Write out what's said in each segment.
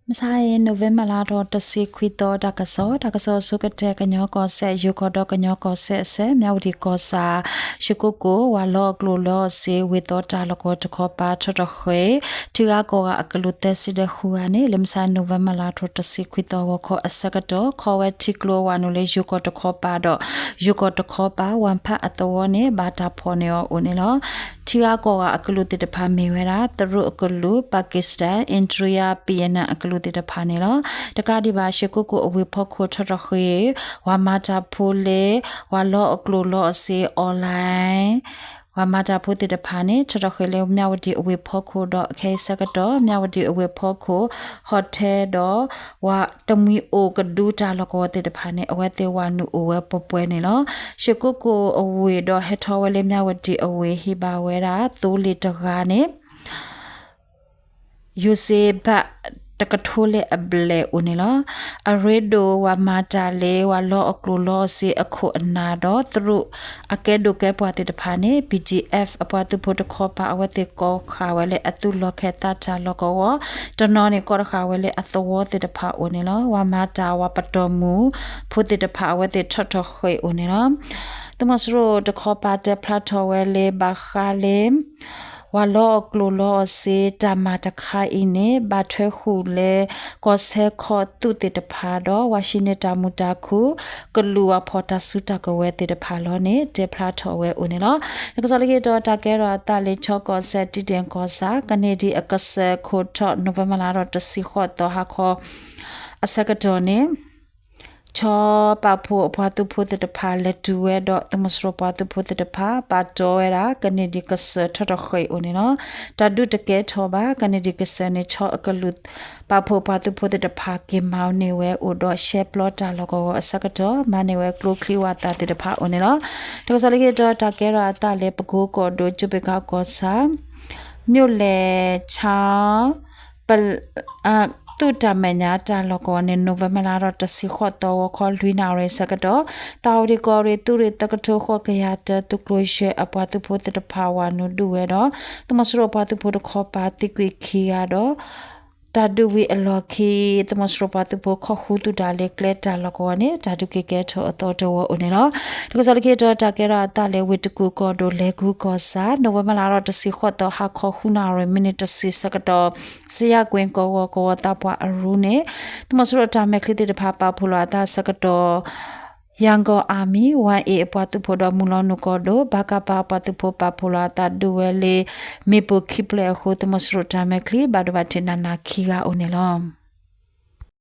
မုၢ်ဆါအံၤ November လါထီၣ်တဆံခွံသီ တၢ်ကစီၣ်, တၢ်ကစီၣ်အဆိကတၢၢ် ကညီကီၢ်စဲၣ် ယိၤကီၢ်ဒီးကညီကီၢ်စဲၣ်အဆၢ မၠၣ်ဝတံၣ်ကီၢ်ဆၣ် ရှ့ၣ်ကိကိၣ် ဝၤလီအကျိၤလီအီၤစ့ ဝ့ၢ်သီတၢ်လီၢ်ကဝီၤတခီပၤ ထီၣ်ထီၣ်ဃ့ၢ် ထံဂၤကီၢ်ဂၤအကလူးသၢဆံဒီးဃုဂၤန့ၣ် လၢမုၢ်ဆါ November လါထီၣ်တဆံခွံသီ ဂီၤခီအဆၢကတီၢ် ခီဝဲထံကျိဝၤနုာ်လၢယိၤကီၢ်တခီပၤဒီး ယိၤကီၢ်တခီပၤ ဝၣ်ဖၣ်အသဝီန့ၣ် ဘၣ်တၢ်ဖီၣ်န့ၢ်အီၤအိၣ်န့ၣ်လီၤ. ထံဂၤကီၢ်ဂၤအကလူးသ့ၣ်တဖၣ်မ့ၢ်ဝဲဒၣ် သရူးအကလူး, Pakistan, India, Vietnam အကလူးသ့ၣ်တဖၣ်န့ၣ်လီၤ. တကးဒံးဘၣ် ရှ့ၣ်ကိကိၣ်အဝ့ၢ်ဖီခိၣ်ထီၣ်ထီၣ်ဃ့ၢ် ဝၤမၤတၢ်ဖိလၢ ဝၤလီအကျိၤလီအီၤစ့ online ဝၤမၤတၢ်ဖိသ့ၣ်တဖၣ်န့ၣ် ထီၣ်ထီၣ်ဃ့ၢ်လၢ မၠၣ်ဝတံၣ်အဝ့ၢ်ဖီခိၣ်ဒီး ခဲအံၤဆၢကတီၢ် မၠၣ်ဝတံၣ်အဝ့ၢ်ဖီခိၣ် hotel ဒီး ဝၤတမှံၤအိၣ်ကဒုတၢ်လီၢ်ကဝီၤသ့ၣ်တဖၣ်န့ၣ် အဝဲသ့ၣ်ဝၤနုာ်အိၣ်ဝဲပှဲၤပှဲၤန့ၣ်လီၤ. ရှ့ၣ်ကိကိၣ်အဝ့ၢ်ဒီးဟဲထီၣ်ဝဲလၢ မၠၣ်ဝတံၣ်အဝ့ၢ် ဟ့ၣ်ဘၣ်ဝဲဒၣ် သိလ့ၣ်တဂၤန့ၣ် ယိၤစ့ဘးတကထိလၢအဘျဲၣ်အိၣ်န့ၣ်လီၤ. အရ့ဒိၣ် ဝၤမၤတၢ်လၢ ဝၤလီအကျိၤလီအီၤစ့အခိၣ်အနၢ်ဒီး သရူးအကဲဒိၣ်ကဲပှၤသ့ၣ်တဖၣ်န့ၣ် BGF အပှၤသုးဖိတခီပၤ အဝဲသ့ၣ်ကိးဃာ်ဝဲလၢအသုးလီၢ်ခၢၣ်သးတၢ်လီၢ်ကဝီၤ, တနီၤန့ၣ်ကိးတဃာ်ဝဲလၢအသဝီသ့ၣ်တဖၣ်အိၣ်န့ၣ်လီၤ. ဝၤမၤတၢ်ဝၤပတီၢ်မုၢ်ဖိသ့ၣ်တဖၣ် အဝဲသ့ၣ်ထီၣ်ထီၣ်ဃ့ၢ်အိၣ်န့ၣ်လီၤ. သုးမီၤစိရိၤတခီပၤတဲဖျါထီၣ်ဝဲလၢ ဘၣ်ဃးလၢ ဝၤလီအကျိၤလီအီၤစ့ တၢ်မၤတခါအံၤန့ၣ် ဘၣ်ထွဲဃုာ်လၢ ကီၢ်စဲၣ်ခီသုးသ့ၣ်တဖၣ်ဒီး ဝၤၡံန့ၣ်တၢ်မုာ်တၢ်ခုၣ် ကလုာ်ဝၤဖီၣ်တၢ်စုတၢ်ကဝဲၤသ့ၣ်တဖၣ်လီၤန့ၣ် တဲဖျါထီၣ်ဝဲအိၣ်န့ၣ်လီၤ. တၢ်ကစီၣ်လၢခံတီၤ တၢ်ကဲထီၣ်အသးလၢ ခၠီကီၢ်စဲၣ် တံဒ့ၣ်ကီၢ်ဆၣ် ကန့ၢ်ဒံးအကစၢၢ်ခိၣ်ထီၣ် November လါထီၣ်တဆံဃိးသီ ဟါခီအဆၢကတီၢ်န့ၣ် ခၠီပာ်ဖှိၣ်အပှၤသုးဖိသ့ၣ်တဖၣ် လဲၤတုၤဝဲဒီး သုးမီၤစိရိၤပှၤသုးဖိသ့ၣ်တဖၣ် ပာ်တီဝဲဒၣ် ကန့ၢ်ဒံးကစၢၢ်ထီၣ်ထီၣ်ဃ့ၢ်အိၣ်န့ၣ်လီၤ. တၢ်ဒုးတကဲထီၣ်ဘၣ် ကန့ၢ်ဒံးကစၢၢ်န့ၣ် ခၠီအကလုာ်ပာ်ဖှိၣ်ပှၤသုးဖိသ့ၣ်တဖၣ် က့ၤမၤန့ၢ်ဝဲအိၣ်ဒီး ရှဲပျီတၢ်လီၢ်ကဝီၤအဆၢကတီၢ် မၤန့ၢ်ဝဲကျိချံဝၤသးသ့ၣ်တဖၣ်အိၣ်န့ၣ်လီၤ. တၢ်ကစီၣ်လၢခံတီၤ တၢ်ကဲထီၣ်အသးလၢ ပကိကီၢ်ဒိၣ် ကၠိဘ့ၣ်ကီၢ်ကီၢ်ဆၣ် မၠိၣ်လဲၤဆါ ပ သုးတၢ်မဲာ်ညါတၢ်လီၢ်ကဝီၤန့ၣ် November လါထီၣ်တဆံဃိးသီ ဂီၤခီလွံၢ်နၣ်ရံၣ်အဆၢကတီၢ် သးဝံၤကီၢ်ရ့ၣ် သုးရ့ၣ်သၢကထိဃိးကယၤတၢ သုးကျိၤယဲၢ်အပှၤသုးဖိသ့ၣ်တဖၣ် ဝၤနုာ်ဒုးဝဲဒီး သုးမီၤစိရိၤပှၤသုးဖိတခီပၤ သံကွံာ်ခံဂၤဒီး တၢ်ဒုးဝံၤအလီၢ်ခံ သုးမီၤစိရိၤပှၤသုးဖိ ခိးဃုသူၣ်တၢ်လၢကျဲတၢ်လီၢ်ကဝီၤန့ၣ် တၢ်ဒုးက့ၤကဲထီၣ်အသီတဝီအိၣ်န့ၣ်လီၤ. တၢ်ကစီၣ်လၢခံတီၤ တၢ်ကဲထီၣ်အသးလၢ ဝ့ၢ်တကူၣ်ကီၢ်ဒိၣ် လဲၤကူကီၢ်ဆၣ် November လါထီၣ်တဆံဃိးသီ ဟါခီဃုနၣ်ရံၣ် မံးနံးတဆံဆၢကတီၢ် စယကွ့ၣ်ကဝီၤ ကဝီၤသးပှၢ်အရူန့ၣ် သုးမီၤစိရိၤတၢ်မဲာ်ချံသ့ၣ်တဖၣ် ပာ်ဖှိၣ်လီၤအသးဆၢကတီၢ် Yangon Army, one A အပှၤသုးဖိဒီး မုၢ်လီၤနုာ်ကီၢ်ဒိၣ် ဘကပ အပှၤသုးဖိ ပာ်ဖှိၣ်လီၤအသးဒုးဝဲလၢ မ့ၣ်ပိၢ်ခံဖျၢၣ်အဃိ သုးမီၤစိရိၤတၢ်မဲာ်ချံ ဘၣ်ဒိဘၣ်ထံးနးနးခံဂၤအိၣ်န့ၣ်လီၤ. တၢ်ကစီၣ်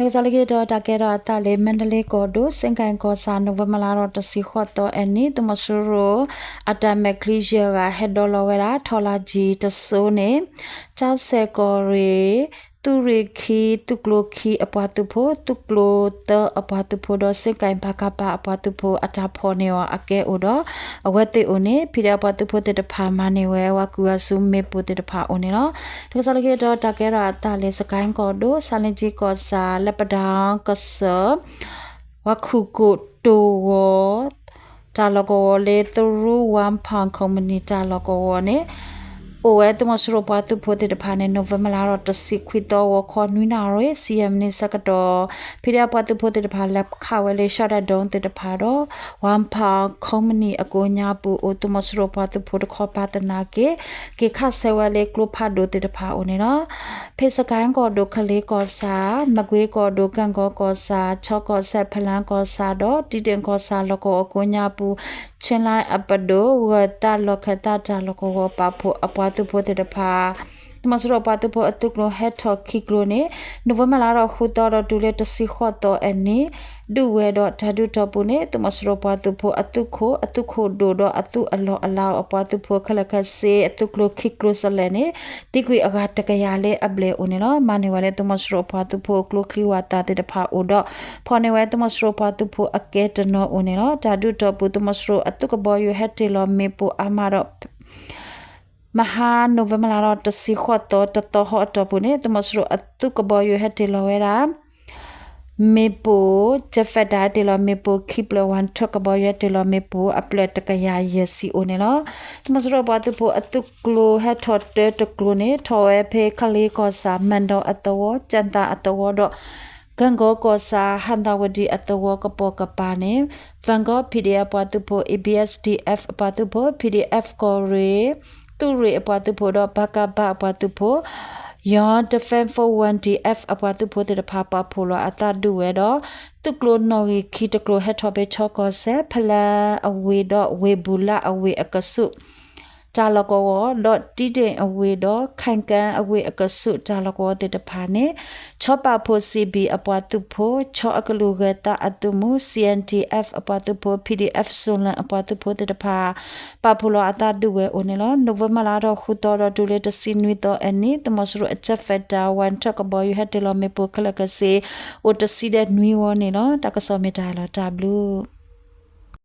လၢခံတီၤ တၢ်ကဲထီၣ်အသးလၢ မါဒလ့ကီၢ်ဒိၣ် စ့ၣ်ကၤကီၢ်ဆၣ် November လါထီၣ်တဆံဃိးသီအနံၤ သုးမီၤစိရိၤ အတၢ်မဲာ်ချံယဲၢ်ဂၤ ဟဲဒိးလီၤဝဲဒၣ် ထီလါကၠံတစိန့ၣ် ကၠီစဲၣ်ကီၢ်ရ့ၣ် သုးရ့ၣ်ခံ သုးကျိၤခံအပှၤသုးဖိ သုးကျိၤသၢအပှၤသုးဖိဒီး စ့ၣ်ကၤဘကပ အပှၤသုးဖိ အတၢ်ဖီၣ်န့ၢ်အီၤအကဲအိၣ်ဒီး အဝဲသ့ၣ်အိၣ်န့ၣ် ဖံးဒဲးအပှၤသုးဖိသ့ၣ်တဖၣ် မၤန့ၢ်ဝဲ ဝၤကုၢ်အစုမ့ၣ်ပိၢ်သ့ၣ်တဖၣ်အိၣ်န့ၣ်လီၤ. တၢ်ကစီၣ်လၢခံတီၤ တၢ်ကဲထီၣ်အသးလၢ စကဲကီၢ်ဒိၣ် ဆါလ့ကၠံကီၢ်ဆၣ် လၢပဒၢကစၢၢ် ဝၤခူၣ်ကိၣ်တိၢ်ဂီၤ တၢ်လီၢ်ကဝီၤလၢ သရူး Wampum Company တၢ်လီၢ်ကဝီၤန့ၣ် အိၣ်ဝဲသုးမီၤစိရိၤပှၤသုးဖိသ့ၣ်တဖၣ်န့ၣ် November လါထီၣ်တဆံခွံသီ ဂီၤခီနွံနၣ်ရံၣ် ဆံယဲၢ်မံးနံးဆၢကတီၢ် ဖံးဒဲးအပှၤသုးဖိသ့ၣ်တဖၣ် လဲၤခးဝဲလၢ ရှီၣ်ဒၣ်ဒိၣ်သ့ၣ်တဖၣ်ဒီး Wampum Company အကိးညါပူၤ အိၣ်သုးမီၤစိရိၤပှၤသုးဖိတခီပၤသနာ်က့ က့ၤခးဆဲးဝဲလၢကျိဖးဒိၣ်သ့ၣ်တဖၣ်အိၣ်န့ၣ်လီၤ. ဖဲစကဲကီၢ်ဒိၣ် ကလ့ကီၢ်ဆၣ် မကွ့ကီၢ်ဒိၣ် ကၣ်ကီကီၢ်ဆၣ် ခၠီကီၢ်စဲၣ် ဖလါကီၢ်ဆၣ်ဒီး တံဒ့ၣ်ကီၢ်ဆၣ်လီၢ်ကဝီၤအကိးညါပူၤ ခၠ့လါအပဒိၣ် ဂၢၢ်သးလီၢ်ခၢၣ်သးတၢ်လီၢ်ကဝီၤပာ်ဖှိၣ်အပှၤသုးဖိသ့ၣ်တဖၣ် သုးမီၤစိရိၤပှၤသုးဖိအသုးကျိၤဟဲထီၣ်ခံကျိၤန့ၣ် November လါထီၣ်ဃုသီဒီးတုၤလၢတဆံဃိးသီအနံၤ ဒုးဝဲဒီးတၢ်ဒုးတီၢ်ပူၤန့ၣ် သုးမီၤစိရိၤပှၤသုးဖိအသုးခိၣ် အသုးခိၣ်ဒိၣ်ဒီးအသုးအလီၢ်အလၤအပှၤသုးဖိခဲလၢာ်ခဲဆ့ အသုးကျိၤခံကျိၤစလဲၣ်န့ၣ် သံကွံာ်အဂၤတကယၤလၢအဘျဲၣ်အိၣ်န့ၣ်လီၤ. မၤန့ၢ်ဝဲလၢသုးမီၤစိရိၤအပှၤသုးဖိအကျိချံဝၤသးသ့ၣ်တဖၣ်အိၣ်ဒီး ဖီၣ်န့ၢ်ဝဲသုးမီၤစိရိၤပှၤသုးဖိအကဲတနီၤအိၣ်န့ၣ်လီၤ. တၢ်ဒုးတီၢ်ပူၤ သုးမီၤစိရိၤအသုးကဘီယူၤဟဲတ့ၢ်လီၤမ့ၣ်ပိၢ်အါမးဒီး မဟါ November လါထီၣ်တဆံဃိးသီ တသီဟီအတီၢ်ပူၤန့ၣ် သုးမီၤစိရိၤအသုးကဘီယူၤဟဲတ့ၢ်လီၤဝဲဒၣ် မ့ၣ်ပိၢ် Jet Fighter ဟဲတ့ၢ်လီၤမ့ၣ်ပိၢ်ခံဖျၢၣ်, ဝၣ်ထွဲကဘီယူၤဟဲတ့ၢ်လီၤမ့ၣ်ပိၢ်အဖျၢၣ်တကယၤယဲၢ်ဆံအိၣ်န့ၣ်လီၤ. သုးမီၤစိရိၤပှၤသုးဖိအသုးကျိၤဟဲထီၣ်တၢတကျိၤန့ၣ် ထီၣ်ဝဲဖဲခလ့ကီၢ်ဆၣ် မၣ်ဒီအသဝီ, ကၠၣ်သၣ်အသဝီဒီး ကၢၣ်ကီကီၢ်ဆၣ် ဟၣ်သၣ်ဝတံၣ်အသဝီကပိာ်ကပၤန့ၣ် Vanguard P D F ပှၤသုးဖိ, A B S D F အပှၤသုးဖိ, P D F ကီၢ်ရ့ၣ် သုးရ့ၣ်အပှၤသုးဖိဒီး ပကဖ အပှၤသုးဖိ, Young Defense Force One D F အပှၤသုးဖိသ့ၣ်တဖၣ် ပာ်ဖှိၣ်လီၤအသးဒုးဝဲဒီး သုးကျိၤနီၣ်ဂံၢ်ခံတကျိၤ ဟဲထီၣ်ဖဲခၠီကီၢ်စဲၣ် ဖလါအဝ့ၢ်ဒီးဝ့ၢ်ဘူလါအဝ့ၢ်အကဆူး တၢ်လီၢ်ကဝီၤ, ဒီးတံဒ့ၣ်အဝ့ၢ်ဒီး ခဲၣ်ကၣ်အဝ့ၢ်အကဆူး တၢ်လီၢ်ကဝီၤသ့ၣ်တဖၣ်န့ၣ် ခၠီပာ်ဖှိၣ် C B အပှၤသုးဖိ, ခၠီအကလုာ်ဂၢၤသးအသုးမုၢ် C N D F အပှၤသုးဖိ, P D F စူၤလၣ်အပှၤသုးဖိသ့ၣ်တဖၣ် ပာ်ဖှိၣ်လီၤအသးဒုးဝဲအိၣ်န့ၣ်လီၤ. နိၣ်ဝ့ဘၢၣ်လါထီၣ်ဃုသီဒီးတုၤလၢတဆံနွံသီအနံၤ သုးမီၤစိရိၤအ Jet Fighter ဝၣ်ထွဲကဘီယူၤဟဲတ့ၢ်လီၤမ့ၣ်ပိၢ်ခဲလၢာ်ခဲဆ့ အိၣ်တဆံဒီးနွံဝီန့ၣ်လီၤ. တၢ်ကစီၣ်မ့ၢ်တၢ်လီၤတၢ်ဘျုး